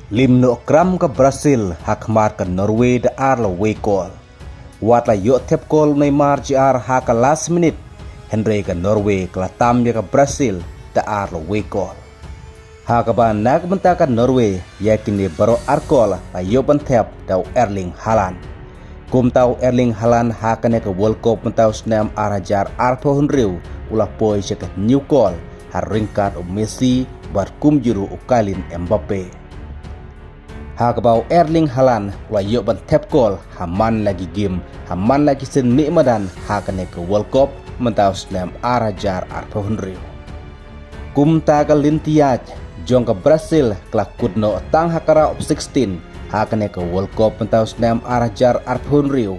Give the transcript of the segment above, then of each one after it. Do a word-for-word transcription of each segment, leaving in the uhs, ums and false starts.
Lim noh kram ka Brazil ha khmat ka Norway da ar la wei kol. Wat la ïoh thep kol u Neymar Jr ha ka last minute, hynrei ka Norway ka la tam ïa ka Brazil da ar la wei kol. Ha kaba na ka bynta ka Norway, ïa kine baroh ar kol la ïoh ban thep da u Erling Haaland. Kumta u Erling Haaland ha kane ka World Cup mynta u snem ar hajar arphew hynriew u la poi sha ka hynñiew kol ha ryngkat u Messi bad kumjuh ruh u Kylian Mbappe. Ha kaba u Erling Haaland u la ïoh ban thep kol ha man la ki game, ha man la ki sien mih madan ha kane ka World Cup mynta u snem ar hajar arphew hynriew. Kumta ka lynti ïaid jong ka Brazil ka la kut noh tang ha ka round of sixteen ha kane ka World Cup mynta u snem ar hajar arphew hynriew.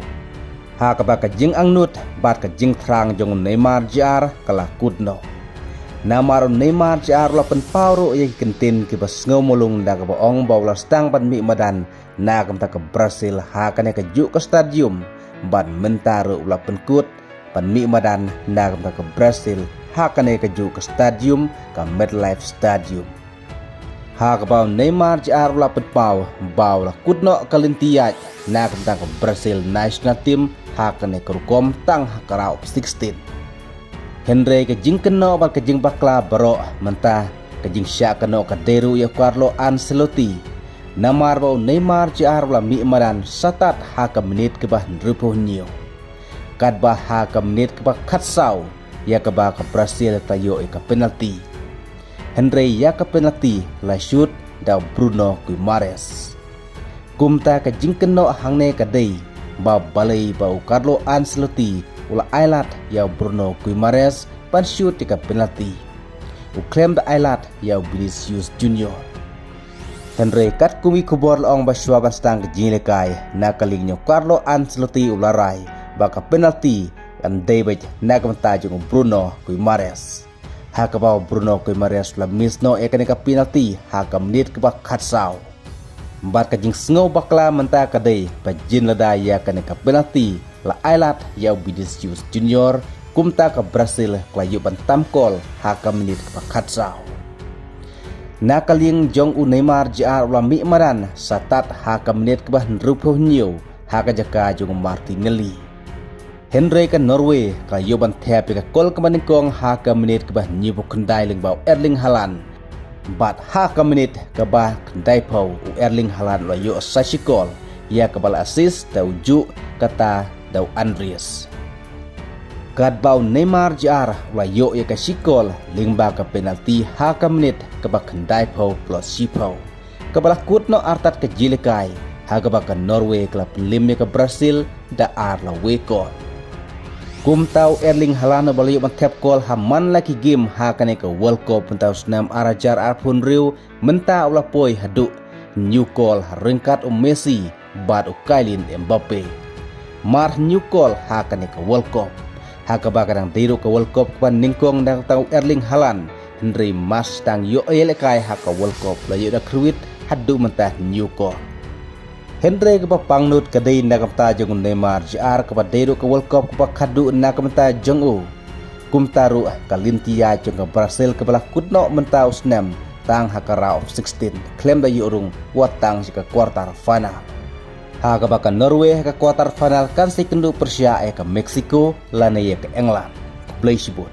Ha kaba ka jingangnud bad ka jingthrang jong u Neymar Jr ka la kut noh. Namar u Neymar Jr u la pynpaw ruh ïa ki kyntien kiba sngew mulung da kaba ong ba u la sdang ban mih madan na ka bynta ka Brazil ha kane kajuh ka stadium, bad mynta ruh u la pynkut ban mih madan na ka bynta ka Brazil ha kane kajuh ka stadium, ka MetLife Stadium. Ha kaba u Neymar Jr u la pynpaw ba u la kut noh ka lynti ïaid na ka bynta ka Brazil national team ha kane ka rukom tang ha ka round of sixteen. Hynrei ka jingkynnoh bad ka jingbakla baroh mynta ka jingshah kynnoh ka dei ruh ïa u Carlo Ancelotti. Namar ba u Neymar Jr u la mih madan sa tad ha ka minit kaba hynriewphew hynñiew. Katba ha ka minit kaba khatsaw ïa kaba ka Brazil ka la ïoh ïa ka penalty. Hynrei ïa ka penalty la shoot da u Bruno Guimaraes. Kumta ka jingkynnoh hangne ka dei ba balei ba u Carlo Ancelotti u la ailad ïa u Bruno Guimaraes ban shoot ïa ka penalty. U khlem da ailad ïa u Vinicius Junior. Hynrei katkum ki khubor la ong ba shuwa ban sdang ka jingïalehkai na ka liang jong u Carlo Ancelotti u la rai ba ka penalty kan dei beit na ka bynta jong u Bruno Guimaraes. Ha kaba u Bruno Guimaraes u la miss noh ïa kane ka penalty ha ka minit kaba khatsaw. Bad ka jingsngew bakla mynta ka dei ba jin lada ïa kane ka penalty la ailad ïa u Vinicius Junior, kumta ka Brazil ka la ïoh ban tam kol ha ka minit kaba khatsaw. Na ka liang jong u Neymar Jr u la mih madan sa tad ha ka minit kaba hynriewphew hynñiew ha ka jaka jong u Martinelli. Hynrei ka Norway ka la ïoh ban thep ïa ka kol kaba nyngkong ha ka minit kaba hynñiewphew khyndai lyngba u Erling Haaland. Bad ha ka minit kaba khyndaiphew u Erling Haaland u la ïoh sa shi kol, ïa kaba la assist da u Juh, kata da u Andreas. Katba u Neymar Jr u la ïoh ïa ka shi kol lyngba ka penalty ha ka minit kaba khyndaiphew plus shiphew, kaba la kut noh artat ka jingïalehkai ha kaba ka Norway ka la pynlim ïa ka Brazil da ar la wei kol. Kumta u Erling Haaland uba la ïoh ban thep kol ha man la ki game ha kane ka World Cup mynta u snem ar hajar arphew hynriew, mynta u la poi haduh hynñiew kol ha ryngkat u Messi bad u Kylian Mbappe. Mar hynñiew kol ha kane ka World Cup. Ha kaba ka dang dei ruh ka World Cup kaba nyngkong na ka bynta u Erling Haaland, hynrei mar sdang ïoh ïalehkai ha ka World Cup la ïoh da khrwit haduh mynta hynñiew kol. Hynrei kaba pangnud ka dei na ka bynta jong u Neymar Jr kaba dei ruh ka World Cup kaba khadduh na ka bynta jong u. Kumta ruh ka lynti ïaid jong ka Brazil kaba la kut noh mynta u snem tang ha ka round of sixteen, khlem da ïoh rung wat tang sha ka quarter final. Ha kaba ka Norway ha ka quarter final kan sa ïakynduh pyrshah ïa ka Mexico lane ïa ka England. Khublei shibun.